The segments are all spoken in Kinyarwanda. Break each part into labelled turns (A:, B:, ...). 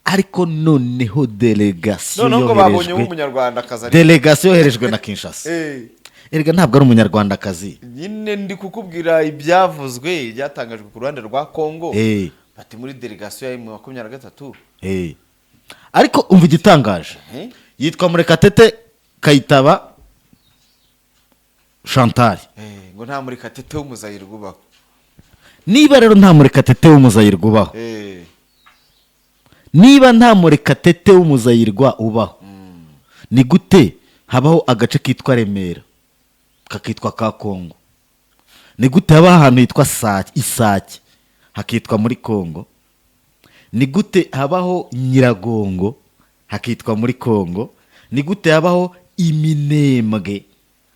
A: Ariko noneho delegasiyo
B: Noneho ngo babonye
A: yoherejwe
B: w'umunyarwandakazi ari
A: delegasiyo yoherejwe na Kinshasa. Erega ntabwo ari umunyarwandakazi.
B: Nyine ndi kukubwira ibyavuzwe, byatangajwe ku ruhande rwa Kongo. Bati muri delegasiyo ya M23.
A: Ariko umva igitangaje. Yitwa Murekatete Kayitaba Chantal.
B: Ngo nta Murekatete w'umuzayirwa ubaho.
A: Niba rero nta Murekatete w'umuzayirwa ubaho, niba nta Murekatete w'umuzayirwa ubaho, ni gute habaho agace kitwa Remera kakitwa ka Kongo? Ni gute habaho ahantu hitwa Sake, Isake, hakitwa muri Kongo? Ni gute habaho Nyiragongo hakitwa muri Kongo? Ni gute habaho Iminembwe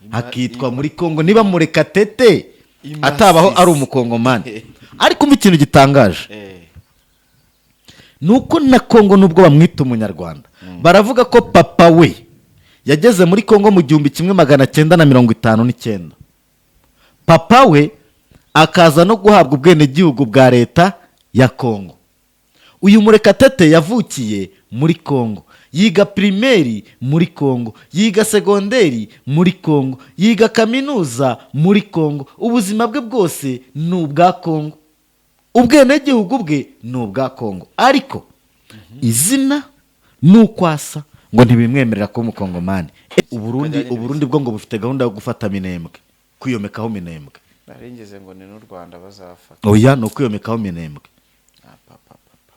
A: hakitwa muri Kongo, niba Murekatete
B: Imasisi.
A: atabaho, ari umukongomani? Ariko umva ikintu gitangaje, ni uko na Kongo, nubwo bamwita umunyarwanda, baravuga ko papa we yageze muri Kongo mu 1959, papa we akaza no guhabwa ubwenegihugu bwa leta ya Kongo. Uyu Murekatete yavukiye muri Kongo, yiga primaire muri Kongo, yiga secondaire muri Kongo, yiga kaminuza muri Kongo. Ubuzima bwe bwose ni ubwa Kongo, ubwenegihugu bwe ni ubwa Kongo, ariko izina n'uko asa ngo ntibimwemerera kuba umukongomani. Uburundi bwo ngo bufite gahunda yo gufata Minembwe, kwiyomekaho Minembwe.
B: Naringeze ngo ni n'u Rwanda bazafata.
A: Oya, ni ukwiyomekaho Minembwe.
B: Ah, pa, pa, pa, pa.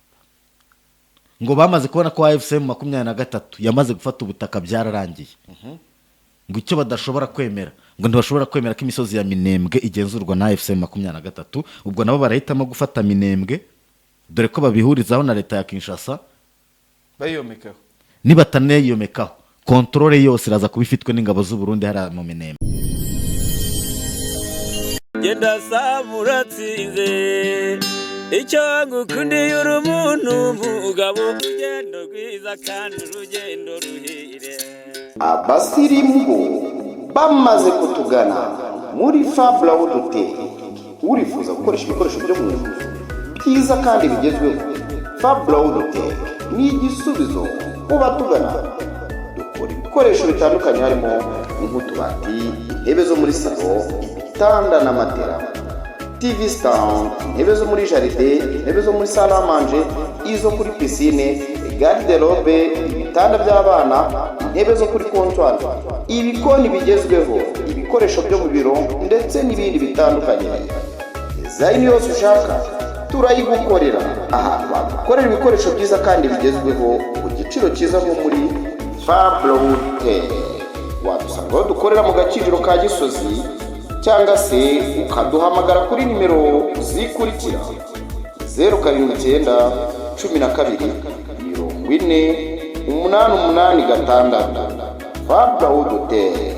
A: Ngo bamaze kubona ko AFC M23 yamaze gufata ubutaka, byararangiye. Ngo icyo badashobora kwemera, ngo ntibashobora kwemera ko imisozi ya Minembwe igenzurwa na AFC 23. Ubwo nabo barahitamo gufata Minembwe, dore ko babihurizaho na leta ya Kinshasa.
B: Bayiyomekaho.
A: Nibatanayiyomekaho, contrôle yose iraza kuba ifitwe n'ingabo z'u Burundi hariya mu Minembwe.
C: Genda saba uratsinze. Icyo ngukundiye, uri umuntu mugabo, urugendo rwiza kandi urugendo ruhire.
D: Abasirimu bo bamaze kutugana muri Fabula Hoteli. Urifuza gukoresha ibikoresho byo mu nzu byiza kandi bigezweho? Fabula Hoteli ni igisubizo ku batugana. Dukora ibikoresho bitandukanye, harimo nk'utubati, intebe zo muri salo, ibitanda na matera, TV stand, intebe zo muri jardin, intebe zo muri salle à manger, izo kuri piscine, garde-robe, ibitanda by'abana, intebe zo kuri comptoir, ibikoni bigezweho, ibikoresho byo mu biro ndetse n'ibindi bitandukanye. Design yose ushaka turayigukorera. Ahantu bagukorera ibikoresho byiza kandi bigezweho ku giciro cyiza nko muri Fabro Hotel. Wadusanga aho dukorera mu Gakinjiro ka Gisozi, cyangwa se ukaduhamagara kuri nimero zikurikira: 079 12 40 886. Fabro Hotel,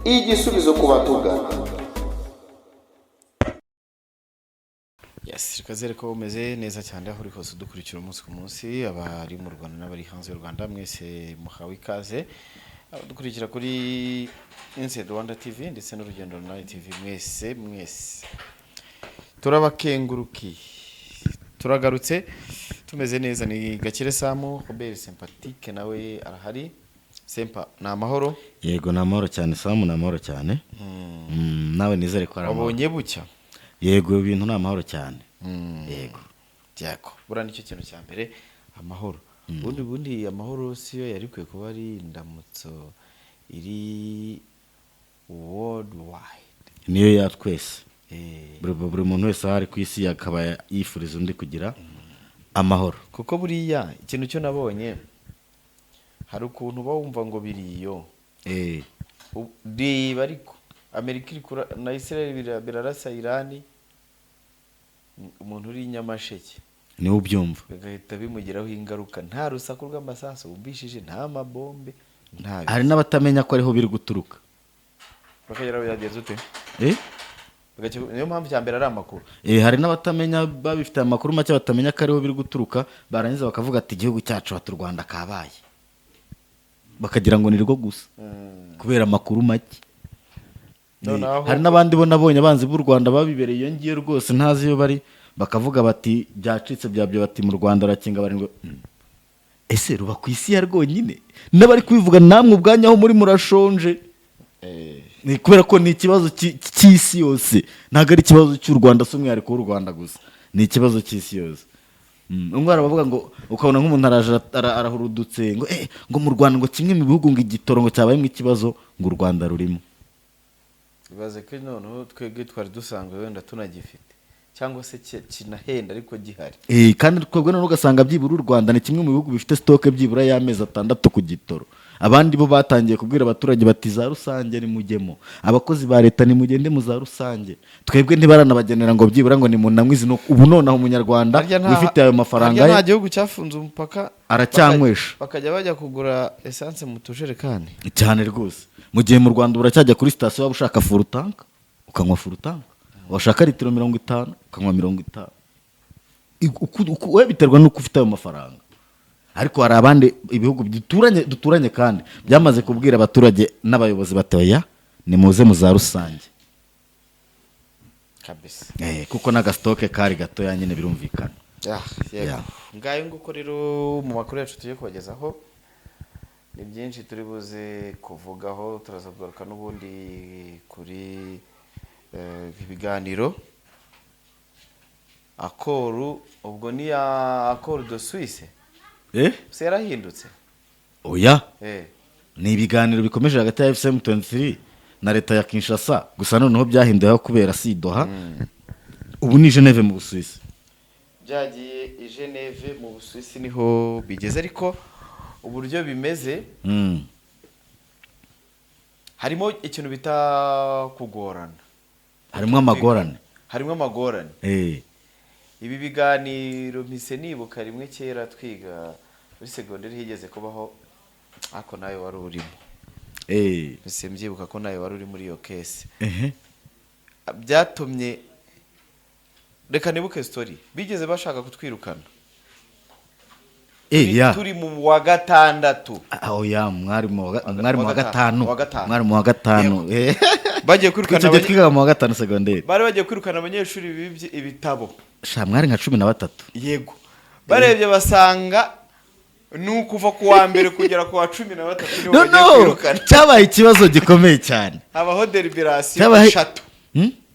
D: igisubizo ku batugana.
B: Yes, reka zere ko umeze neza cyane aho uri hose udukurikira umunsi ku munsi. Abari mu Rwanda n'abari hanze y'u Rwanda, mwese muhawe ikaze. Abadukurikira kuri Inside Rwanda TV ndetse n'Urugendo Online TV, mwese mwese turabakengurukiye. Turagarutse tumeze neza. Ni Gakire Samu Robert Sympatique, nawe arahari. Sempa, ni amahoro?
A: Yego, ni amahoro cyane Samu, ni amahoro cyane. Nawe nizere ko ari amahoro.
B: Wabonye bucya?
A: Yego, ibintu ni amahoro cyane, yego.
B: Yego, buriya nicyo kintu cya mbere, amahoro. Ubundi amahoro siyo yari ikwiye kuba ari indamutso iri worldwide?
A: Niyo ya twese. Buri muntu wese aho ari ku isi akaba yifuriza undi kugira amahoro.
B: Kuko buriya ikintu cyo nabonye, hari ukuntu uba wumva ngo biriyo. Reba, ariko Amerika iri na Israel birarasa Irani, umuntu uri i Nyamasheke
A: Niwe ubyumva.
B: bigahita bimugiraho ingaruka, nta rusaku rw'amasasu wumvishije, nta mabombe, nta
A: Hari n'abatamenya ko ariho biri guturuka.
B: Bakagera byagenze ute?
A: Eh?
B: Niyo mpamvu cya mbere ari amakuru.
A: Hari n'abatamenya, babifite amakuru make, batamenya ko ariho biri guturuka, barangiza bakavuga ati igihugu cyacu, ati u Rwanda kabaye, bakagira ngo ni rwo gusa kubera amakuru make.
B: Noneho
A: Hari n'abandi bo nabonye, abanzi b'u Rwanda babibereye iyo ngiyo rwose, ntazi iyo bari, bakavuga bati byacitse byabyo, bati mu Rwanda barakinga barindwi. Ese ruba ku isi ya rwonyine? N'abari kubivuga, namwe ubwanyu aho muri murashonje. Ni kubera ko ni ikibazo cy'isi yose, ntabwo ari ikibazo cy'u Rwanda, si umwihariko w'u Rwanda gusa, ni ikibazo cy'isi yose. Umwe arabavuga ngo, ukabona nk'umuntu araje arahurudutse ngo mu Rwanda, ngo kimwe mu bihugu ngo igitoro ngo cyabayemo ikibazo, ngo u Rwanda rurimo.
B: Ibaze ko noneho twebwe twari dusanzwe wenda tunagifite, cyangwa se kinahenda, ariko gihari.
A: Kandi twebwe noneho ugasanga byibura u Rwanda ni kimwe mu bihugu bifite stock byibura y'amezi 6 ku gitoro. Abandi bo batangiye kubwira abaturage bati: "Za rusange nimujyemo, abakozi ba leta nimugende mu za rusange." Twebwe ntibaranabagenera ngo byibura ngo nimunanywe izi. Ubu nonaha umunyarwanda
B: Harya
A: wifite ayo mafaranga
B: harya
A: ye
B: nta gihugu cyafunze umupaka
A: aracyanywesha.
B: Bakajya bajya kugura essence mu tujerekani?
A: Cyane rwose. Mu gihe mu Rwanda uracyajya kuri sitasiyo, waba ushaka full tank ukanywa full tank, washaka litiro 50 ukanywa 50. We biterwa n'uko ufite ayo mafaranga. Ariko hari abandi ibihugu duturanye kandi byamaze kubwira abaturage n'abayobozi bati: "Oya, nimuze mu za rusange."
B: Kabisa.
A: Kuko n'aga stock kari gatoya nyine, birumvikana.
B: Ah, yego.
A: Yeah.
B: Ngayo nguko rero, mu makuru yacu tugiye kubagezaho ni byinshi turi buze kuvugaho. Turaza kugaruka n'ubundi kuri ibiganiro accord, ubwo ni ya accord de Suisse. Se yarahindutse?
A: Oya. Ni ibiganiro bikomeje hagati ya AFC M23 na leta ya Kinshasa, gusa noneho byahinduyeho kubera si Doha, ubu ni Geneve mu Busuwisi.
B: Byagiye i Geneve mu Busuwisi, niho bigeze, ariko uburyo bimeze harimo ikintu bita kugorana.
A: Harimo amagorane.
B: Harimo amagorane. Ibi biganiro mpise nibuka rimwe kera twiga muri segonderi higeze kubaho, ariko nawe wari urimo. Mpise mbyibuka ko nawe wari uri muri iyo case. Byatumye, reka nibuke story, bigeze bashaka kutwirukana.
A: Ya.
B: Turi mu wa gatandatu.
A: Ah, oya, mwari mu wa gatanu.
B: Wa gatanu.
A: Mwari mu wa gatanu.
B: Bagiye kwirukana
A: Icyo gihe twigaga mu wa gatanu segonderi.
B: Bari bagiye kwirukana abanyeshuri bibye ibitabo.
A: Sha, mwari nka 13.
B: Yego, barebye basanga ni ukuva ku wa mbere kugera ku wa 13 nibo
A: No,
B: bagiye
A: no,
B: kwirukana.
A: cyabaye ikibazo gikomeye cyane.
B: Habaho délibération eshatu.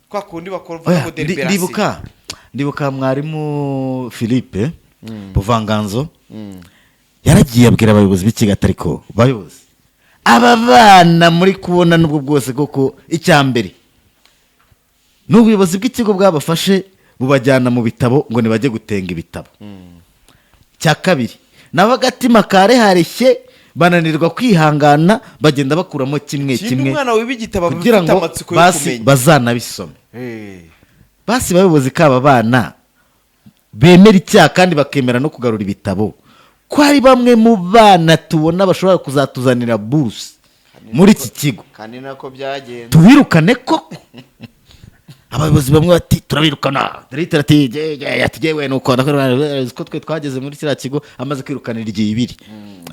B: Kwa kundi bakora
A: Oya,
B: ngo délibération.
A: Ndibuka mwarimu Philippe Buvanganzo yaragiye abwira abayobozi b'ikigo ati: "Ariko bayobozi, aba bana muri kubona n'ubwo bwose koko, icya mbere ni ubuyobozi bw'ikigo bwabafashe bubajyana mu bitabo ngo ntibajye gutenga ibitabo. Icya kabiri, nabo agatima karehareshye, bananirwa kwihangana, bagenda bakuramo kimwe
B: Ikindi,
A: kimwe
B: umwana wiba igitabo aba
A: kugira
B: afite
A: ngo
B: amatsiko yo
A: basi
B: kumenya.
A: bazanabisome. Basi bayobozi k'aba bana bemera icyaha kandi bakemera no kugarura ibitabo, ko ari bamwe mu bana tubona bashobora kuzatuzanira buruse muri iki kigo,
B: Kandi nako byagenze.
A: tubirukane koko?" Abayobozi bamwe bati: "Turabirukana." Directeur ati: "Ati jyewe nuko ko twe twageze muri kiriya kigo amaze kwirukanira igihe ibiri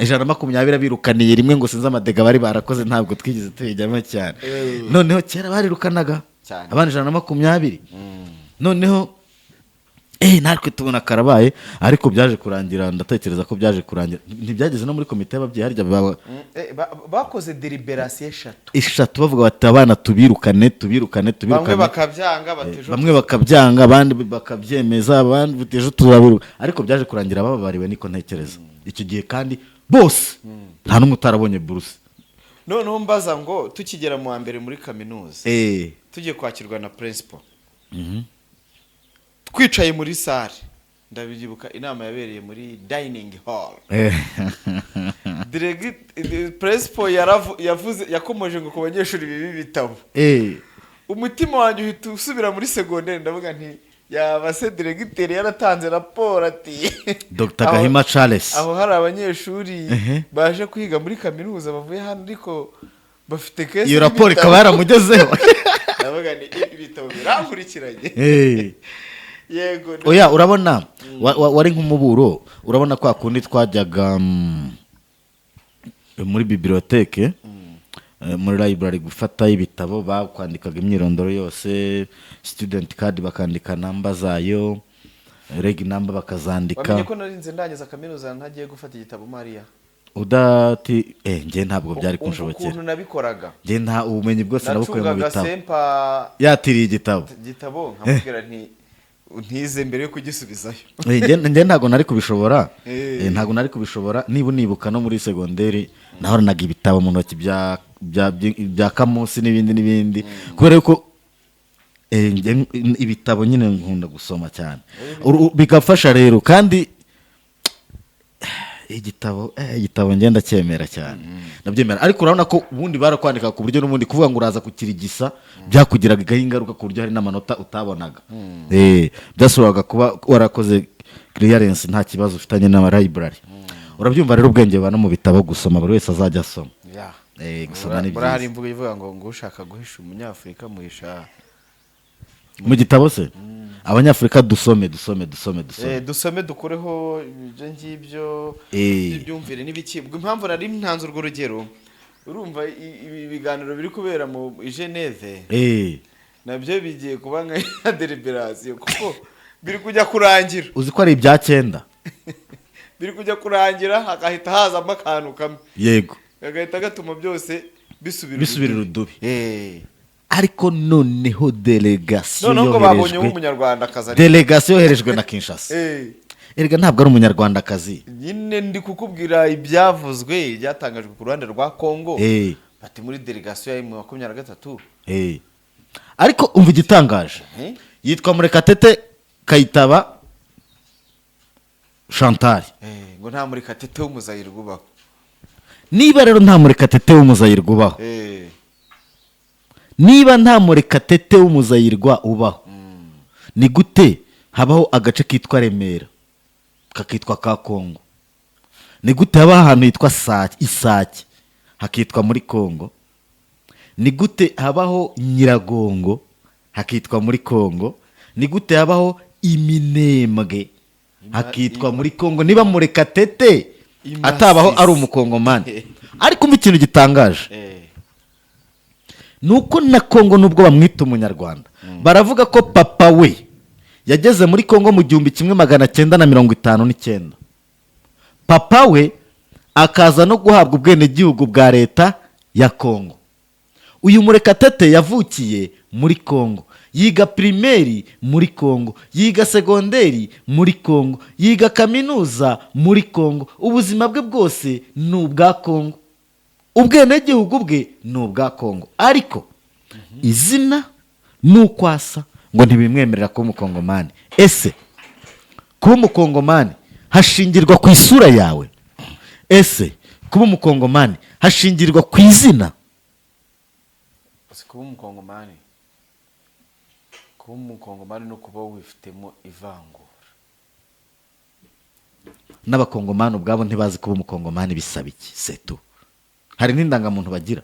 A: 120, abirukaniye rimwe, ngo sinzi amadega bari barakoze, ntabwo twigeze tubijyamo cyane." Noneho kera barirukanaga
B: Cyane.
A: abana 120. Noneho natwe tubona karabaye, ariko byaje kurangira, ndatekereza ko byaje kurangira ntibyageze no muri komite y'ababyeyi harya
B: Bakoze délibération eshatu.
A: Eshatu, bavuga bati: "Abana tubirukane, tubirukane,
B: Bamwe
A: tubirukane."
B: bakabyanga, bati ejo.
A: Bamwe bakabyanga, abandi bakabyemeza, abandi bati: "Ejo tuzabiruka." Ariko byaje kurangira bababariwe, niko ntekereza. Icyo gihe kandi bose nta n'umwe utarabonye buruse.
B: Noneho mbaza ngo tukigera mu wa mbere muri kaminuza, tugiye kwakirwa na principal, twicaye muri salle, ndabyibuka inama yabereye muri dining hall. Principal yavuze, yakomoje ngo ku banyeshuri biba ibitabo. Umutima wanjye uhita usubira muri segonderi, ndavuga nti: "Yaba se diregiteri yaratanze raporo ati
A: Dr. Gahima Charles.
B: aho hari abanyeshuri baje kwiga muri kaminuza bavuye hano, ariko bafite case
A: Iyo raporo
B: y'ibitabo."
A: ikaba yaramugezeho.
B: Ndavuga ni ibitabo birankurikiranye. Yego.
A: Oya, urabona wari nk'umuburo. Urabona kwa kundi twajyaga muri bibliothèque, muri library gufata ibitabo, bakwandikaga imyirondoro yose, student card, bakandika namba zayo. Reg number bakazandika.
B: Wamenye ko narinze ndangiza kaminuza ntagiye gufata igitabo, Mariya?
A: Udati njye ntabwo byari
B: Umva
A: kunshobokera.
B: ukuntu nabikoraga.
A: Njye nta ubumenyi bwose nabukuye mu
B: Nacungaga
A: bitabo.
B: sempa.
A: Yatiriye igitabo.
B: Igitabo nkamubwira nti ntize mbere yo kugisubizayo.
A: Njye ntabwo nari kubishobora. Ntabwo nari kubishobora. Niba unibuka, no muri segonderi nahoranaga ibitabo mu ntoki bya Kamusi n'ibindi n'ibindi, kubera yuko njye ibitabo nyine nkunda gusoma cyane. Bigafasha rero. Kandi igitabo ngenda cyemera cyane, ndabyemera. Ariko urabona ko ubundi barakwandika ku buryo n'ubundi kuvuga ngo uraza kukirigisa byakugiragaho ingaruka, ku buryo hari n'amanota utabonaga. Byashoboraga kuba warakoze clearance nta kibazo ufitanye na library. Urabyumva rero, ubwenge buba no mu bitabo. Gusoma, buri wese azajya asoma. Gusoma ni
B: Buriya hari
A: byiza.
B: imvugo ivuga ngo ushaka guhisha Umunyafurika muhisha
A: Mu gitabo se. Abanyafurika dusome, dusome, dusome, dusome.
B: Dusome, dukureho ibyo ngibyo by'ibyumvire n'ibiki. Ubwo impamvu nari ntanze urwo rugero, urumva ibi biganiro biri kubera mu i Geneve nabyo bigiye kuba nka délibération, kuko biri kujya kurangira.
A: Uzi ko ari ibya cyenda?
B: Biri kujya kurangira hagahita hazamo akantu kamwe kagahita gatuma byose bisubira
A: Bisubira urudubi. Ariko noneho delegasiyo
B: Noneho ngo babonye
A: yoherejwe
B: nk'Umunyarwandakazi ari
A: delegasiyo yoherejwe na Kinshasa. Erega ntabwo ari Umunyarwandakazi.
B: Nyine ndi kukubwira ibyavuzwe, ibyatangajwe ku ruhande rwa Kongo. Bati muri delegasiyo ya M23.
A: Ariko umva igitangaje. Yitwa Murekatete Kayitaba Chantal.
B: Ngo nta Murekatete w'Umuzayirwa ubaho.
A: Niba rero nta Murekatete w'Umuzayirwa ubaho, niba nta Murekatete w'Umuzayirwa ubaho, ni gute habaho agace kitwa Remera kakitwa ka Kongo? Ni gute habaho ahantu hitwa Sake, Isake, hakitwa muri Kongo? Ni gute habaho Nyiragongo hakitwa muri Kongo? Ni gute habaho Iminembwe hakitwa muri Kongo, niba Murekatete
B: Imasisi.
A: atabaho, ari Umukongomani? Ariko umva ikintu gitangaje, ni uko na Kongo, nubwo bamwita Umunyarwanda, baravuga ko papa we yageze muri Kongo mu 1959, papa we akaza no guhabwa ubwenegihugu bwa leta ya Kongo. Uyu Murekatete yavukiye muri Kongo, yiga primaire muri Kongo, yiga segonderi muri Kongo, yiga kaminuza muri Kongo. Ubuzima bwe bwose ni ubwa Kongo, ubwenegihugu bwe ni ubwa Kongo, ariko izina n'uko asa ngo ntibimwemerera kuba Umukongomani. Ese kuba Umukongomani hashingirwa ku isura yawe? Ese kuba Umukongomani hashingirwa ku izina?
B: Uzi kuba Umukongomani no kuba wifitemo ivangura.
A: N'Abakongomani ubwabo ntibazi kuba Umukongomani bisaba iki setu. Hari n'indangamuntu bagira?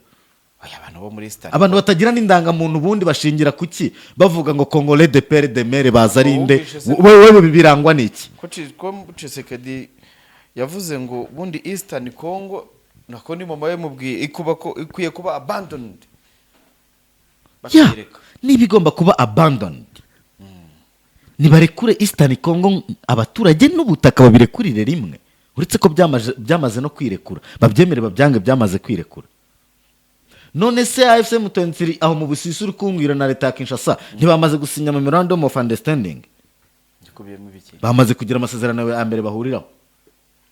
B: Oya, abantu bo muri Eastern
A: Abantu batagira n'indangamuntu, ubundi bashingira ku ki bavuga ngo Congolais de père, de mère baza ari nde?
B: Wumvishe se-
A: Wowe birangwa n'iki?
B: Ko Tshisekedi yavuze ngo ubundi Eastern Congo, nako ni mama we mubwiye, ikuba ko ikwiye kuba abandoned,
A: Ya,
B: bakayireka.
A: Niba igomba kuba abandoned, nibarekure Eastern Congo, abaturage n'ubutaka babirekurire rimwe. Uretse ko byamaze no kwirekura, babyemere babyange, byamaze kwirekura. None se AFC M23 aho mu Busisi uri kumbwira na leta ya Kinshasa ntibamaze gusinya memorandum of understanding?
B: Gikubiyemo ibiki?
A: Bamaze kugira amasezerano ya mbere bahuriraho.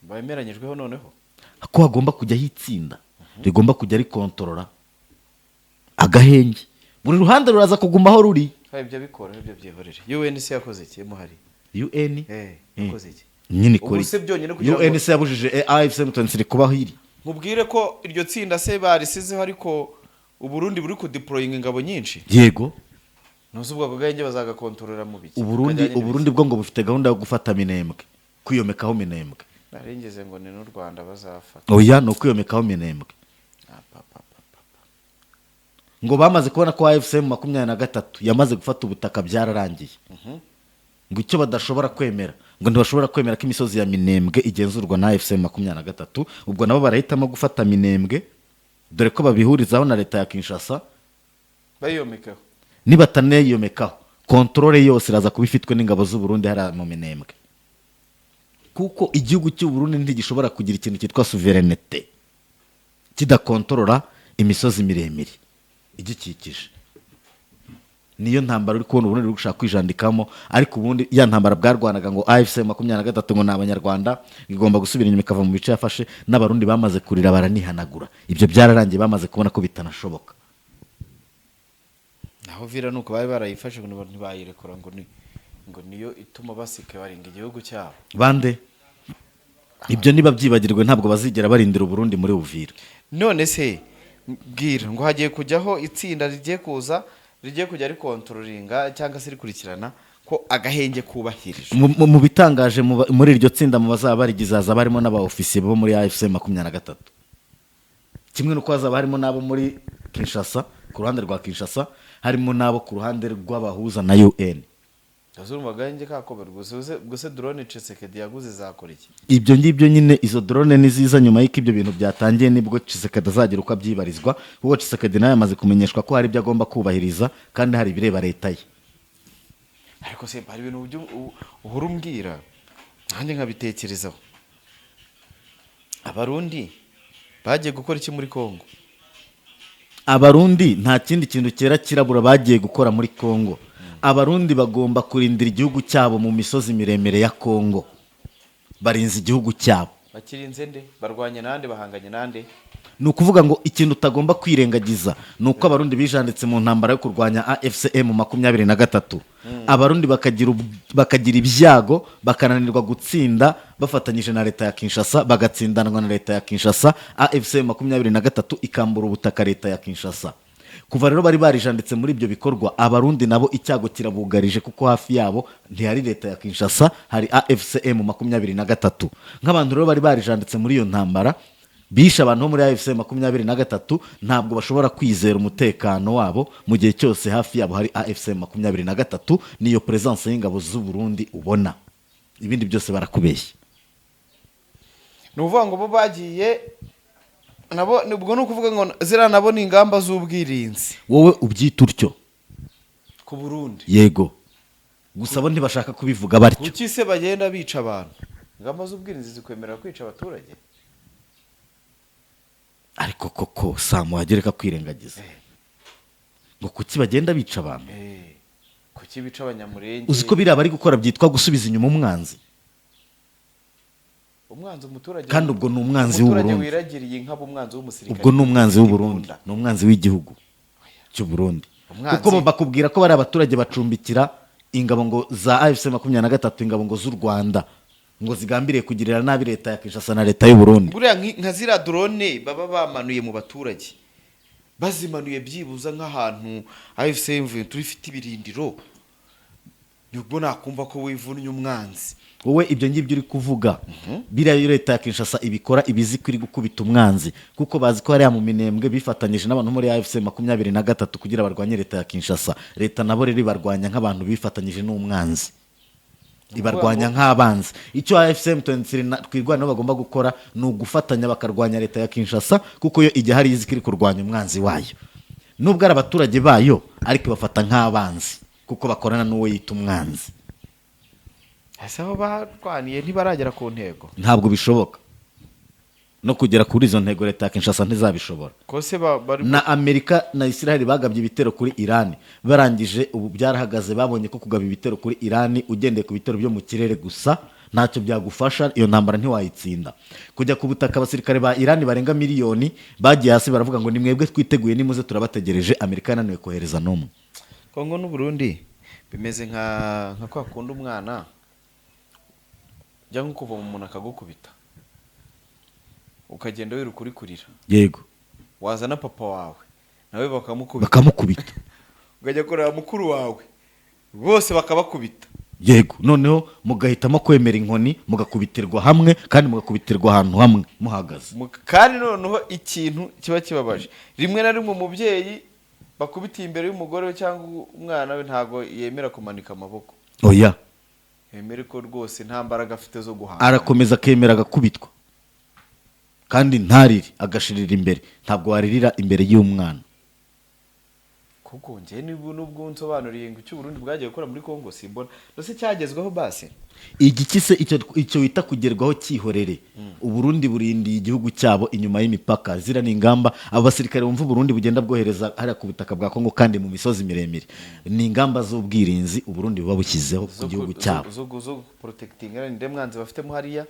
B: Bemeranyijweho noneho.
A: Ko hagomba kujyaho itsinda rigomba kujya rikontorora agahenge, buri ruhande ruraza kuguma aho ruri.
B: Hari ibyo bikora, ibyo byihorere. UN se yakoze iki muhari?
A: UN?
B: Yakoze iki?
A: Nyine ikora
B: Ubu se byonyine kugira ngo
A: UN se yabujije AFC M23 kubaho iri?
B: Nkubwire ko iryo tsinda se barisizeho, ariko Uburundi buri kudeployinga ingabo nyinshi.
A: Yego.
B: Ntuzi ubwo ako gahenge bazagakontorora mu biki?
A: Uburundi
B: Kajyanye
A: Uburundi bwo ngo bufite gahunda yo gufata Minembwe, kwiyomekaho Minembwe.
B: Naringeze ngo ni n'u Rwanda bazafata.
A: Oya, ni ukwiyomekaho Minembwe.
B: Ah, pa, pa, pa, pa.
A: Ngo bamaze kubona ko AFC 23 yamaze gufata ubutaka, byararangiye. Ngo icyo badashobora kwemera, ngo ntibashobora kwemera ko imisozi ya Minembwe igenzurwa na AFC 23. Ubwo nabo barahitamo gufata Minembwe, dore ko babihurizaho na leta ya Kinshasa.
B: Bayiyomekaho.
A: Nibatanayiyomekaho, Contrôle yose iraza kuba ifitwe n'ingabo z'u Burundi hariya mu Minembwe, kuko igihugu cy'u Burundi ntigishobora kugira ikintu cyitwa souveraineté kidakontorora imisozi miremire igikikije. Niyo ntambara uri kubona uburundi buri gushaka kwijandikamo. Ariko ubundi ya ntambara bwarwanaga ngo AFC 23 ngo ni Abanyarwanda, igomba gusubira inyuma ikava mu bice yafashe, n'Abarundi bamaze kurira baranihanagura. Ibyo byararangiye, bamaze kubona ko bitanashoboka.
B: Naho Uvira nuko bari barayifashe ngo ntibayirekura, ngo niyo ituma basika baringa igihugu cyabo.
A: Bande? Ibyo niba byibagirwe, ntabwo bazigera barindira Uburundi muri Uvira.
B: None se mbwira, ngo hagiye kujyaho itsinda rigiye kuza, rigiye kujya rikontrolinga cyangwa se rikurikirana ko agahenge kubahirijwe?
A: Mu bitangaje muri iryo tsinda, mu bazaba barigize, hazaba harimo n'aba ofisiye bo muri AFC 23, kimwe n'uko hazaba harimo n'abo muri Kinshasa, ku ruhande rwa Kinshasa, harimo n'abo ku ruhande rw'abahuza na UN.
B: Urumva agahenge kakomerwa gusa. Drone Tshisekedi yaguze zakora iki?
A: Ibyo ngibyo nyine, izo drone ni ziza nyuma y'uko ibyo bintu byatangiye, nibwo Tshisekedi azagira uko abyibarizwa, kuko Tshisekedi nawe yamaze kumenyeshwa ko hari ibyo agomba kubahiriza kandi hari ibireba leta ye.
B: Ariko se hari ibintu uhora umbwira nanjye nkabitekerezaho. Abarundi bagiye gukora iki muri Kongo?
A: Abarundi nta kindi kintu cyera kirabura bagiye gukora muri Kongo. Abarundi bagomba kurindira igihugu cyabo mu misozi miremire ya Kongo. Barinze igihugu cyabo.
B: Bakirinze nde? Barwanye nande? Bahanganye nande?
A: Ni ukuvuga ngo ikintu utagomba kwirengagiza ni uko Abarundi bijanditse mu ntambara yo kurwanya AFC M 23. Abarundi bakagira ibyago, bakananirwa gutsinda bafatanyije na leta ya Kinshasa, bagatsindanwa na leta ya Kinshasa. AFC 23 ikambura ubutaka leta ya Kinshasa. Kuva rero bari barijanditse muri ibyo bikorwa, Abarundi nabo icyago kirabugarije, kuko hafi yabo ntihari leta ya Kinshasa, hari AFC M 23. Nk'abantu rero bari barijanditse muri iyo ntambara, bishe abantu bo muri AFC 23, ntabwo bashobora kwizera umutekano wabo mu gihe cyose hafi yabo hari AFC 23. Niyo présence y'ingabo z'u Burundi ubona, ibindi byose barakubeshya.
B: Ni ukuvuga ngo bo bagiye nabo, ubwo ni ukuvuga ngo ziriya nabo ni ingamba z'ubwirinzi.
A: Wowe ubyita utyo.
B: Ku Burundi?
A: Yego, gusa bo ntibashaka kubivuga batyo.
B: Kuki se bagenda bica abantu? Ingamba z'ubwirinzi zikwemerera kwica abaturage?
A: Ariko koko samu wagereka kwirengagiza ngo kuki bagenda bica abantu?
B: Kuki bica Abanyamurenge?
A: Uzi ko biriya bari gukora byitwa gusubiza inyuma umwanzi?
B: Umwanzi umuturage.
A: Kandi ubwo ni umwanzi
B: Umuturage
A: w'Uburundi.
B: wiragiriye inka, umwanzi w'umusirikare.
A: Ubwo ni umwanzi w'Uburundi.
B: Imbunda.
A: Ni umwanzi w'igihugu cy'u Burundi.
B: Umwanzi-
A: Kuko bakubwira ko bari abaturage bacumbikira ingabo ngo za AFC 23, ingabo ngo z'u Rwanda, ngo zigambiriye kugirira nabi leta ya Kinshasa na leta y'u Burundi.
B: Buriya nka ziriya drone baba bamanuye mu baturage, bazimanuye byibuza nk'ahantu AFC M23 ifite ibirindiro, nibwo nakumva ko wivunnye umwanzi.
A: Wowe ibyo ngibyo uri kuvuga, biriya iyo leta ya Kinshasa ibikora, ibizi ko iri gukubita umwanzi, kuko bazi ko hariya mu Minembwe bifatanyije n'abantu muri AFC 23 kugira barwanye leta ya Kinshasa. Leta nabo rero ibarwanya nk'abantu bifatanyije n'umwanzi, ibarwanya nk'abanzi. Icyo AFC M23 na Twirwaneho bagomba gukora ni ugufatanya bakarwanya leta ya Kinshasa, kuko yo ijya hari izi ko iri kurwanya umwanzi wayo, nubwo ari abaturage bayo, ariko ibafata nk'abanzi kuko bakorana n'uwo yita umwanzi.
B: Ese aho barwaniye ntibaragera ku ntego?
A: Ntabwo bishoboka no kugera kuri izo ntego, leta ya Kinshasa ntizabishobora.
B: Ko se bari
A: Na Amerika na Israel bagabye ibitero kuri Irani, barangije ubu byarahagaze. Babonye ko kugaba ibitero kuri Irani ugendeye ku bitero byo mu kirere gusa ntacyo byagufasha, iyo ntambara ntiwayitsinda. Kujya ku butaka, abasirikare ba Irani barenga miliyoni bagiye hasi, baravuga ngo ni mwebwe twiteguye, nimuze turabategereje. Amerika yananiwe kohereza n'umwe.
B: Kongo n'Uburundi bimeze nka kwa kundi umwana ujya nko kuva mu muntu akagukubita, ukagenda wiruka uri kurira. Wazana papa wawe nawe bakamukubita.
A: Bakamukubita.
B: Ukajya kureba mukuru wawe, bose bakabakubita.
A: Yego, noneho mugahitamo kwemera inkoni, mugakubitirwa hamwe kandi mugakubitirwa ahantu hamwe muhagaze.
B: Kandi noneho ikintu kiba kibabaje, rimwe na rimwe umubyeyi bakubitiye imbere y'umugore we cyangwa umwana we ntabwo yemera kumanika amaboko.
A: Oya.
B: Yemere ko rwose nta mbaraga afite zo guhanga.
A: Arakomeza akemera agakubitwa kandi ntarire, agashirira imbere. Ntabwo waririra imbere y'umwana.
B: Ko Kuko njye nubwo nsobanuriye ngo icyo Burundi bwagiye gukora muri Kongo simbona ndetse cyagezweho basi.
A: Igiki se? Icyo wita kugerwaho cyihorere. Uburundi burindiye igihugu cyabo inyuma y'imipaka. Zira ni ingamba. Abo basirikare bumva Uburundi bugenda bwohereza hariya ku butaka bwa Kongo kandi mu misozi miremire, ni ingamba z'ubwirinzi Uburundi buba bushyizeho ku gihugu cyabo.
B: Zo protecting nde mwanzi bafitemo hariya?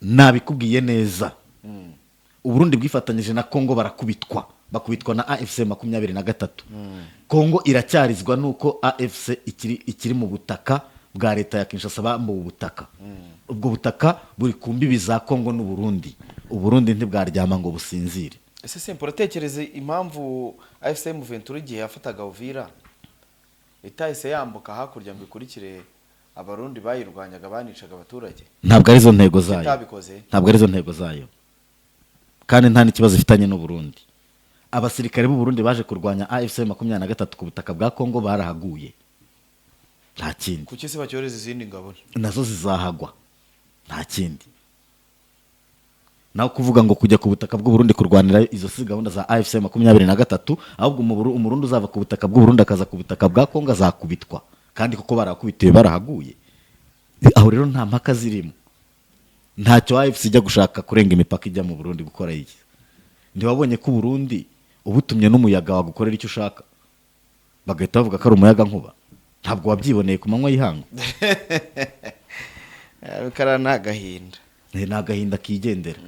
A: Nabikubwiye neza, Uburundi bwifatanyije na Kongo barakubitwa, bakubitwa na AFC 23. Kongo iracyarizwa nuko AFC ikiri mu butaka bwa leta ya Kinshasa. Bambuwe ubutaka, ubwo butaka buri ku mbibi za Kongo n'Uburundi. Uburundi ntibwaryama ngo businzire.
B: Ese simple, uratekereza impamvu AFC M23 igihe yafataga Uvira itahise yambuka hakurya ngo ikurikire Abarundi bayirwanyaga, banicaga abaturage?
A: Ntabwo arizo ntego zayo.
B: Itabikoze?
A: Ntabwo arizo ntego zayo, kandi nta n'ikibazo ifitanye n'Uburundi. Abasirikare b'u Burundi baje kurwanya AFC 23 ku butaka bwa Kongo barahaguye, nta kindi.
B: Kuki se bacyohereza izindi ngabo?
A: Nazo zizahagwa, nta kindi. Naho kuvuga ngo kujya ku butaka bw'u Burundi kurwanira, izo si gahunda za AFC 23. Ahubwo Umurundi uzava ku butaka bw'u Burundi akaza ku butaka bwa Kongo azakubitwa, kandi kuko barakubitiwe barahaguye. Aho rero nta mpaka zirimo. Ntacyo AFC ijya gushaka kurenga imipaka ijya mu Burundi gukora iki? Ntiwabonye ko Uburundi ubutumye n'umuyaga wagukorera icyo ushaka, bagahita bavuga ko ari umuyaga nkuba? Ntabwo wabyiboneye ku manywa y'ihangu?
B: Kariya ni agahinda.
A: Ni agahinda kigendera,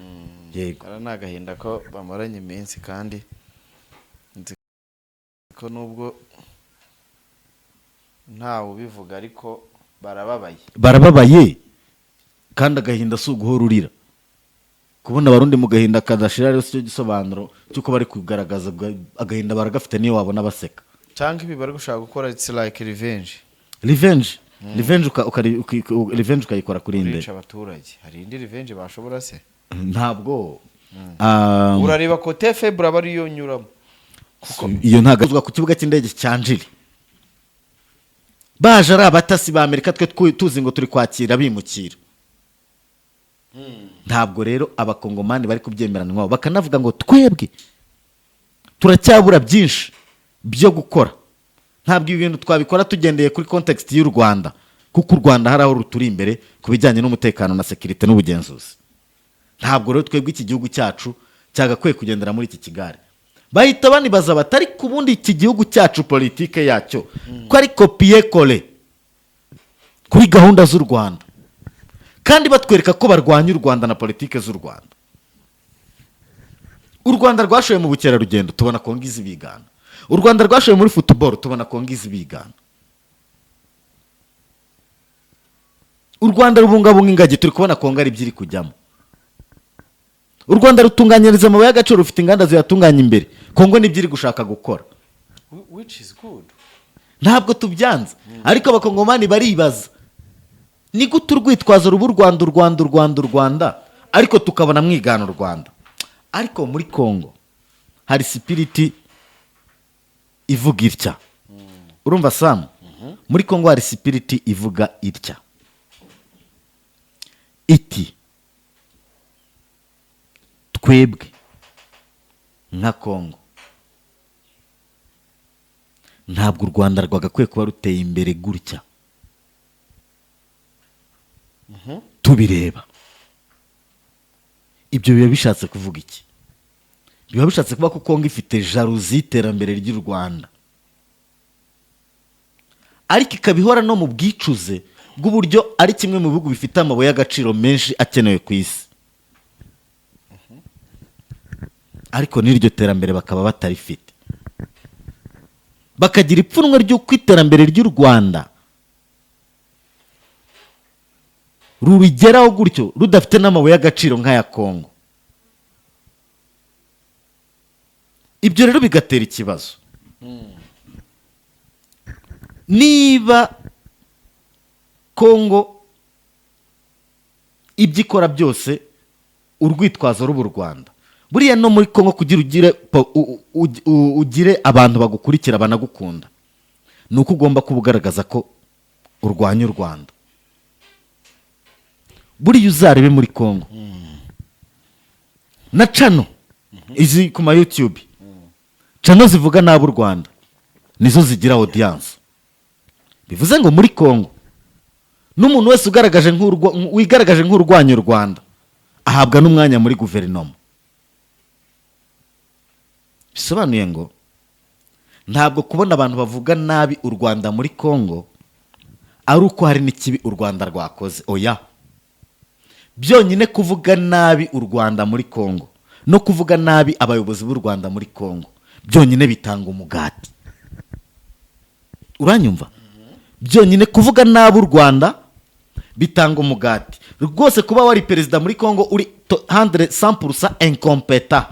A: yego.
B: Kariya ni agahinda ko bamaranye iminsi, kandi nzi ko nubwo ntawe ubivuga ariko barababaye.
A: Barababaye, kandi agahinda si uguhora urira. Kubona Abarundi mu gahinda kadashira rero si cyo gisobanuro cy'uko bari kugaragaza agahinda. Baragafite niyo wabona baseka.
B: Cyangwa ibi bari gushaka gukora, it's like revenge.
A: Revenge ukayikora kuri nde?
B: Kurica abaturage, hari indi revenge bashobora se?
A: Ntabwo.
B: Urareba côté faible aba ariyo nyuramo.
A: Iyo ntabwo ku kibuga cy'indege cya Njiri baje ari abatasi ba Amerika, twe tuzi ngo turi kwakira bimukira. Ntabwo rero Abakongomani bari kubyemeranwaho, bakanavuga ngo twebwe turacyabura byinshi byo gukora. Ntabwo ibi bintu twabikora tugendeye kuri context y'u Rwanda, kuko u Rwanda hari aho ruturi imbere ku bijyanye n'umutekano na sécurité n'ubugenzuzi. Ntabwo rero twebwe iki gihugu cyacu cyagakwiye kugendera muri iki kigare. Bahita banibaza bati: ariko ubundi iki gihugu cyacu politike yacyo ko ari copier-coller kuri gahunda z'u Rwanda, kandi batwereka ko barwanya u Rwanda na politike z'u Rwanda? U Rwanda rwashoye mu bukerarugendo, tubona Kongo izi bigana. U Rwanda rwashoye muri football, tubona Kongo izi bigana. U Rwanda rubungabunga ingagi, turi kubona Kongo ari byo iri kujyamo. U Rwanda rutunganyiriza amabuye y'agaciro, rufite inganda ziyatunganya imbere, Kongo nibyo iri gushaka gukora.
B: Which is good.
A: Ntabwo tubyanze, ariko Abakongomani baribaza ni gute urwitwazo ruba u Rwanda, u Rwanda, u Rwanda, u Rwanda, ariko tukabona mwigana u Rwanda. Ariko muri Kongo hari spirit ivuga itya. Urumva Samu, muri Kongo hari spirit ivuga itya iti: twebwe nka Kongo ntabwo u Rwanda rwagakwiye kuba ruteye imbere gutya tubireba. Ibyo biba bishatse kuvuga iki? Biba bishatse kuba ko Kongo ifite jalousie y'iterambere ry'u Rwanda, ariko ikaba ihora no mu bwicuze bw'uburyo ari kimwe mu bihugu bifite amabuye y'agaciro menshi akenewe ku isi, ariko n'iryo terambere bakaba batarifite, bakagira ipfunwe ry'uko iterambere ry'u Rwanda rubigeraho gutyo rudafite n'amabuye y'agaciro nk'aya Kongo. Ibyo rero bigatera ikibazo. Niba Kongo ibyo ikora byose urwitwazo ruba u Rwanda, buriya no muri Kongo kugira ugire ugire abantu bagukurikira banagukunda, ni uko ugomba kuba ugaragaza ko urwanya u Rwanda. Buriya uzarebe muri Kongo na channel izi ku ma YouTube, channel zivuga nabi u Rwanda. Nizo zigira audience. Bivuze ngo muri Congo n'umuntu wese wigaragaje nk'urwanya u Rwanda ahabwa n'umwanya muri guverinoma. Bisobanuye ngo ntabwo kubona abantu bavuga nabi u Rwanda muri Congo ari uko hari n'ikibi u Rwanda rwakoze. Oya, byonyine kuvuga nabi u Rwanda muri Congo no kuvuga nabi abayobozi b'u Rwanda muri Congo byonyine bitanga umugati. Uranyumva? Byonyine kuvuga nabi u Rwanda bitanga umugati rwose. Kuba wari perezida muri Congo uri 100% incompétent,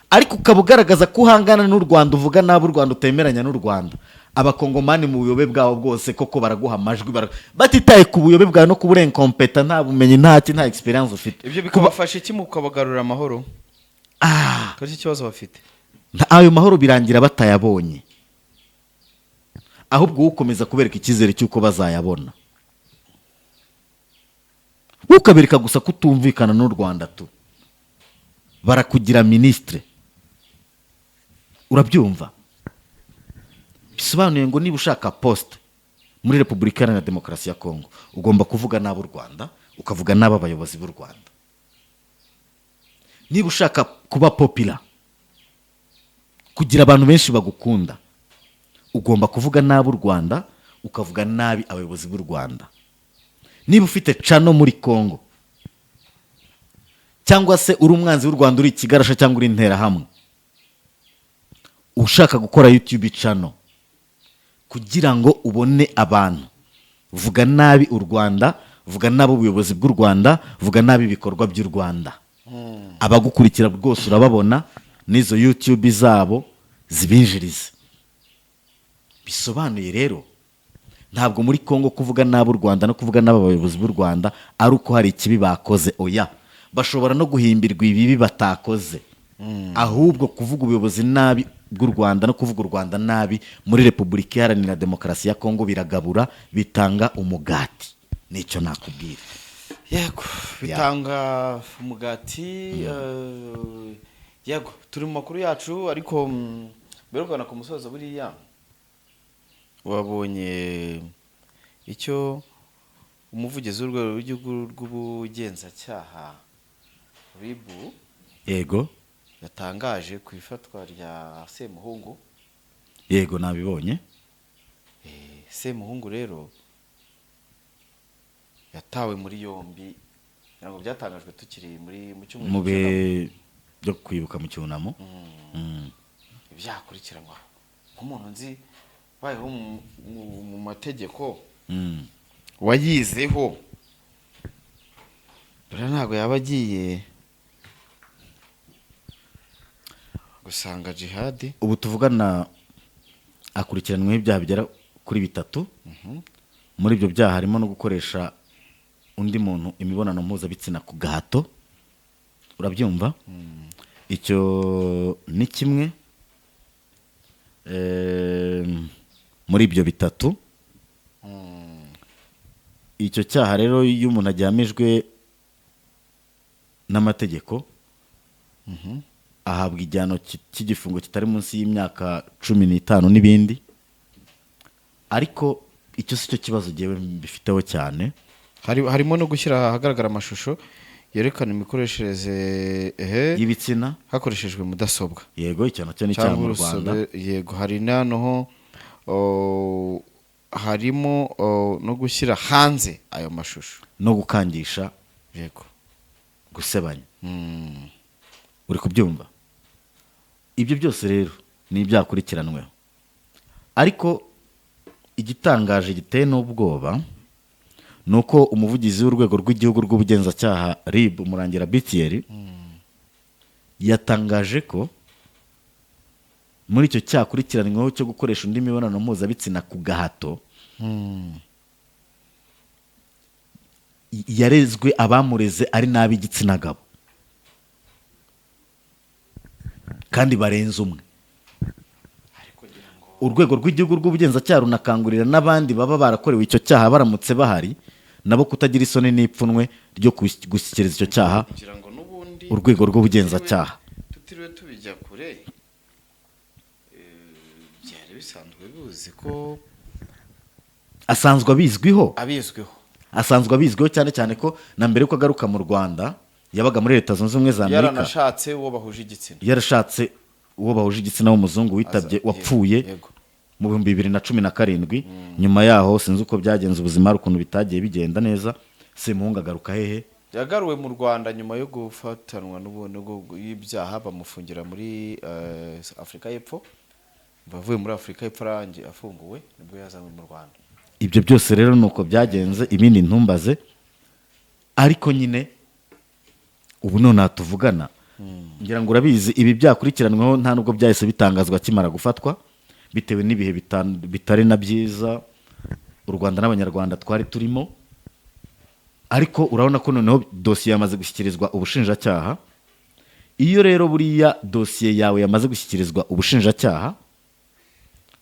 A: ariko ukaba ugaragaza ko uhangana n'u Rwanda, uvuga nabi u Rwanda, utemeranya n'u Rwanda, Abakongomani mu buyobe bwabo bwose koko baraguha amajwi, batitaye ku buyobe bwawe no kuba uri incompétent, nta bumenyi, nta experience ufite.
B: Ibyo bikabafasha iki mu kubagarurira amahoro? Akaba aricyo kibazo bafite.
A: Ayo mahoro birangira batayabonye, ahubwo wowe ukomeza kubereka icyizere cy'uko bazayabona, ukabereka gusa kutumvikana n'u Rwanda tu, barakugira minisitire. Urabyumva? Bisobanuye ngo niba ushaka poste muri Repubulika Iharanira Demokarasi ya Kongo, ugomba kuvuga nabi u Rwanda, ukavuga nabi abayobozi b'u Rwanda. Niba ushaka kuba populaire, kugira abantu benshi bagukunda, ugomba kuvuga nabi u Rwanda, ukavuga nabi abayobozi b'u Rwanda. Niba ufite channel muri Kongo, cyangwa se uri umwanzi w'u Rwanda, uri ikigarasha cyangwa uri interahamwe, ushaka gukora YouTube channel kugira ngo ubone abantu, vuga nabi u Rwanda, vuga nabi ubuyobozi bw'u Rwanda, vuga nabi ibikorwa by'u Rwanda. Abagukurikira rwose urababona, n'izo YouTube zabo zibinjiriza. Bisobanuye rero ntabwo muri Congo kuvuga nabi u Rwanda no kuvuga nabi abayobozi b'u Rwanda ari uko hari ikibi bakoze. Oya, bashobora no guhimbirwa ibibi batakoze. Ahubwo kuvuga ubuyobozi nabi bw'u Rwanda no kuvuga u Rwanda nabi muri Repubulika Iharanira Demokarasi ya Kongo biragabura, bitanga umugati. Nicyo nakubwira.
B: Yego, bitanga umugati. Yego, turi mu makuru yacu, ariko mbere yo kugana ku musozo, buriya wabonye icyo umuvugizi w'urwego rw'igihugu rw'ubugenzacyaha, RIB, yatangaje ku ifatwa rya Semuhungu?
A: Yego, nabibonye.
B: Semuhungu rero yatawe muri yombi, ntabwo byatangajwe tukiri muri mu cyumweru
A: mu bihe
B: cy'icyunamo.
A: Byo kwibuka mu cyunamo.
B: Ibyakurikiranwa nk'umuntu nzi bayeho mu mategeko, wayizeho, buriya ntabwo yaba agiye gusanga jihadi?
A: Ubu tuvugana akurikiranweho ibyaha bigera kuri bitatu. Muri ibyo byaha harimo no gukoresha undi muntu imibonano mpuzabitsina ku gahato. Urabyumva? Icyo ni kimwe muri ibyo bitatu. Icyo cyaha rero, iyo umuntu agihamijwe n'amategeko, ahabwa igihano cy'igifungo kitari munsi y'imyaka 15 n'ibindi. Ariko icyo si cyo kibazo ngewe mbifiteho cyane.
B: Harimo no gushyira ahagaragara amashusho yerekana imikoreshereze
A: y'ibitsina
B: hakoreshejwe mudasobwa.
A: Yego, icyo nacyo ni icyaha
B: cyangwa
A: mu Rwanda.
B: Urusobe. Yego, hari noneho harimo no gushyira hanze ayo mashusho
A: no gukangisha gusebanya. Uri kubyumva? Ibyo byose rero ni ibyakurikiranweho, ariko igitangaje giteye n'ubwoba ni uko umuvugizi w'urwego rw'igihugu rw'ubugenzacyaha, RIB, Murangira B. Thierry, yatangaje ko muri icyo cyaha akurikiranyweho cyo gukoresha undi mibonano mpuzabitsina ku gahato, yarezwe, abamureze ari n'ab'igitsina gabo kandi barenze umwe. Urwego rw'igihugu rw'ubugenzacyaha runakangurira n'abandi baba barakorewe icyo cyaha, baramutse bahari nabo, kutagira isoni n'ipfunwe ryo gushyikiriza icyo cyaha
B: kugira ngo n'ubundi
A: urwego rw'ubugenzacyaha.
B: Tutiriwe tubijya kure. Bisanzwe bizi ko
A: Asanzwe abizwiho.
B: Abizwiho.
A: Asanzwe abizwiho, cyane cyane ko na mbere yuko agaruka mu Rwanda yabaga muri Leta Zunze Ubumwe za Amerika.
B: Yaranashatse uwo bahuje igitsina.
A: Yarashatse uwo bahuje igitsina w'umuzungu witabye, wapfuye mu 2017. Nyuma yaho sinzi uko byagenze, ubuzima hari ukuntu bitagiye bigenda neza. Semuhungu agaruka hehe?
B: Yagaruwe mu Rwanda nyuma yo gufatanwa y'ibyaha, bamufungira muri Afurika y'Epfo. Bavuye muri Afurika y'Epfo arangiye afunguwe, nibwo yazanywe mu Rwanda.
A: Ibyo byose rero ni uko byagenze, ibindi ntumbaze. Ariko nyine ubu nonaha tuvugana, ngira ngo urabizi, ibi byakurikiranweho nta nubwo byahise bitangazwa akimara gufatwa, bitewe n'ibihe bitari na byiza u Rwanda n'Abanyarwanda twari turimo. Ariko urabona ko noneho dosiye yamaze gushyikirizwa ubushinjacyaha. Iyo rero buriya dosiye yawe yamaze gushyikirizwa ubushinjacyaha,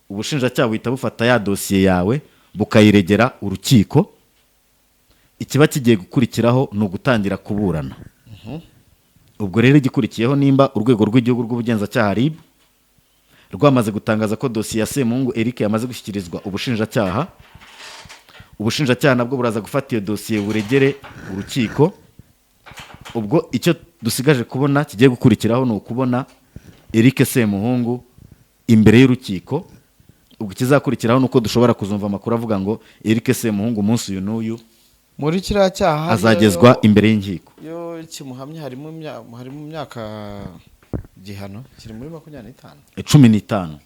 A: ubushinjacyaha buhita bufata ya dosiye yawe bukayiregera urukiko. Ikiba kigiye gukurikiraho ni ugutangira kuburana. Ubwo rero igikurikiyeho, nimba Urwego rw'Igihugu rw'Ubugenzacyaha, RIB, rwamaze gutangaza ko dosiye ya Semuhungu Eric yamaze gushyikirizwa ubushinjacyaha, ubushinjacyaha nabwo buraza gufata iyo dosiye buregere urukiko. Ubwo icyo dusigaje kubona kigiye gukurikiraho ni ukubona Eric Semuhungu imbere y'urukiko. Ubwo ikizakurikiraho ni uko dushobora kuzumva amakuru avuga ngo Eric Semuhungu umunsi uyu n'uyu
B: Muri kiriya cyaha
A: azagezwa imbere y'inkiko.
B: Yo kimuhamya harimo imyaka, igihano kiri muri 25.
A: 15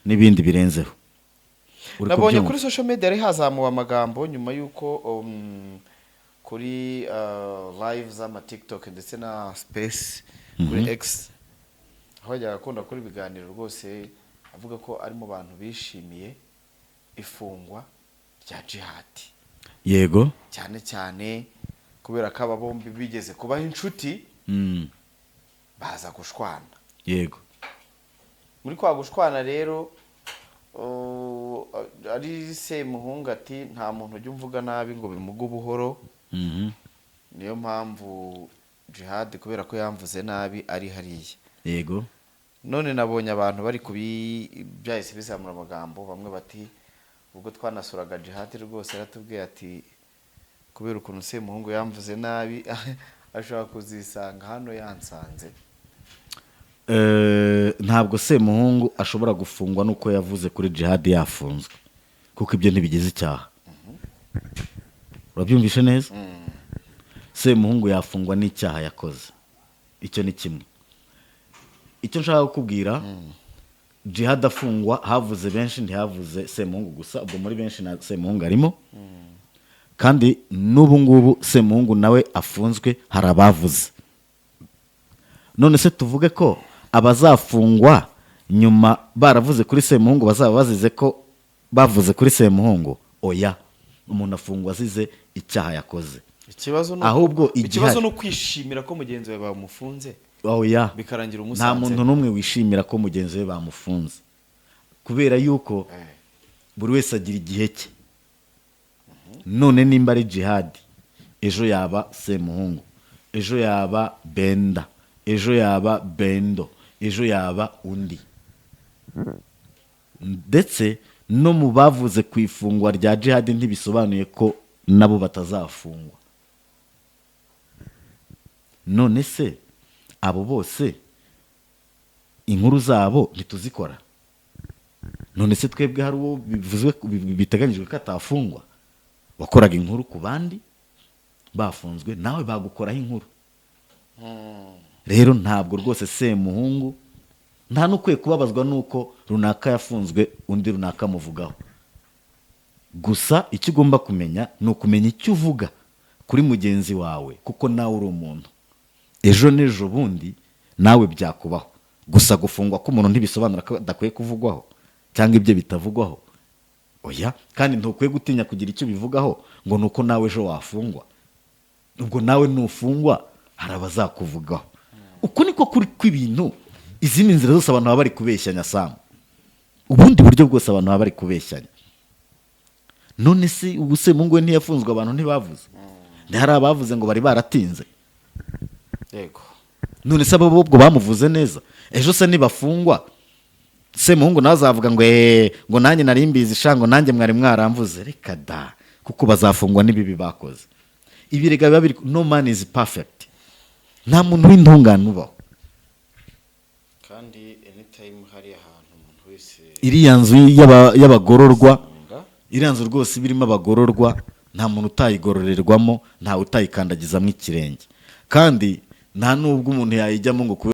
A: n'ibindi birenzeho. Uri
B: Nabonye
A: kubyumva?
B: kuri social media yari hazamuwe amagambo nyuma y'uko kuri live z'ama TikTok ndetse na space kuri X, aho yajyaga akunda gukora ibiganiro rwose, avuga ko ari mu bantu bishimiye ifungwa rya Jihad, cyane cyane kubera ko aba bombi bigeze kubaho inshuti, baza gushwana. Muri kwa gushwana rero, ari Semuhungu ati: "Nta muntu ujya umvuga nabi ngo bimuge buhoro. Niyo mpamvu Jihad, kubera ko yamvuze nabi, ari hariya." None nabonye abantu bari kubi byahise bizamura amagambo, bamwe bati: "Ubwo twanasuraga Jihad rwose yaratubwiye ati kubera ukuntu Semuhungu yamvuze nabi, ashobora kuzisanga hano yansanze."
A: Ntabwo Semuhungu ashobora gufungwa nuko yavuze kuri Jihad yafunzwe, kuko ibyo ntibigize icyaha. Urabyumvishe neza? Semuhungu yafungwa n'icyaha yakoze, icyo ni kimwe. Icyo nshaka kukubwira, Jihad afungwa havuze benshi, ntihavuze Semuhungu gusa. Ubwo muri benshi na Semuhungu arimo. Kandi n'ubu ngubu Semuhungu nawe afunzwe hari abavuze. None se tuvuge ko abazafungwa nyuma baravuze kuri Semuhungu bazaba bazize ko bavuze kuri Semuhungu? Oya, umuntu afungwa azize icyaha yakoze.
B: Ikibazo ni
A: Ahubwo
B: ikibazo
A: igihari
B: ni ukwishimira ko mugenzi wawe bamufunze,
A: Oya,
B: bikarangira
A: nta
B: umusanze.
A: muntu n'umwe wishimira ko mugenzi we bamufunze, kubera yuko buri wese agira igihe cye. None nimba ari Jihadi, ejo yaba Semuhungu, ejo yaba Benda, ejo yaba Bendo, ejo yaba undi. Ndetse no mu bavuze ku ifungwa rya Jihadi ntibisobanuye ko nabo batazafungwa. None se abo bose inkuru zabo ntituzikora? None se twebwe hari uwo bivuzwe biteganyijwe ko atafungwa? Wakoraga inkuru ku bandi bafunzwe, nawe bagukoraho inkuru. Rero ntabwo rwose Semuhungu nta n'ukwiye kubabazwa n'uko runaka yafunzwe, undi runaka amuvugaho. Gusa icyo ugomba kumenya ni ukumenya icyo uvuga kuri mugenzi wawe, kuko nawe uri umuntu, ejo n'ejo bundi nawe byakubaho. Gusa gufungwa k'umuntu ntibisobanura ko adakwiye kuvugwaho cyangwa ibyo bitavugwaho, oya. Kandi ntukwiye gutinya kugira icyo ubivugaho ngo ni uko nawe ejo wafungwa. Ubwo nawe nufungwa hari abazakuvugaho. Uku niko kuri kw'ibintu. Izindi nzira zose abantu baba bari kubeshyanya, Samu, ubundi buryo bwose abantu baba bari kubeshyanya. None se ubu Semuhungu we ntiyafunzwe, abantu ntibavuze? Ntihari abavuze ngo bari baratinze?
B: Yego.
A: None se abo ubwo bamuvuze neza, ejo se nibafungwa? Semuhungu nawe azavuga ngo eee, ngo nanjye nari mbizi sha, ngo nanjye mwari mwaramvuze. Reka da, kuko bazafungwa n'ibibi bakoze. Ibirega biba biri, no man is perfect, nta muntu w'intungane ubaho.
B: Kandi anytime hari ahantu umuntu wese
A: Iriya nzu y'abagororwa,
B: asanga.
A: Iriya nzu rwose iba irimo abagororwa, nta muntu utayigororerwamo, ntawe utayikandagizamo ikirenge, kandi nta n'ubwo umuntu yayijyamo ngo kubera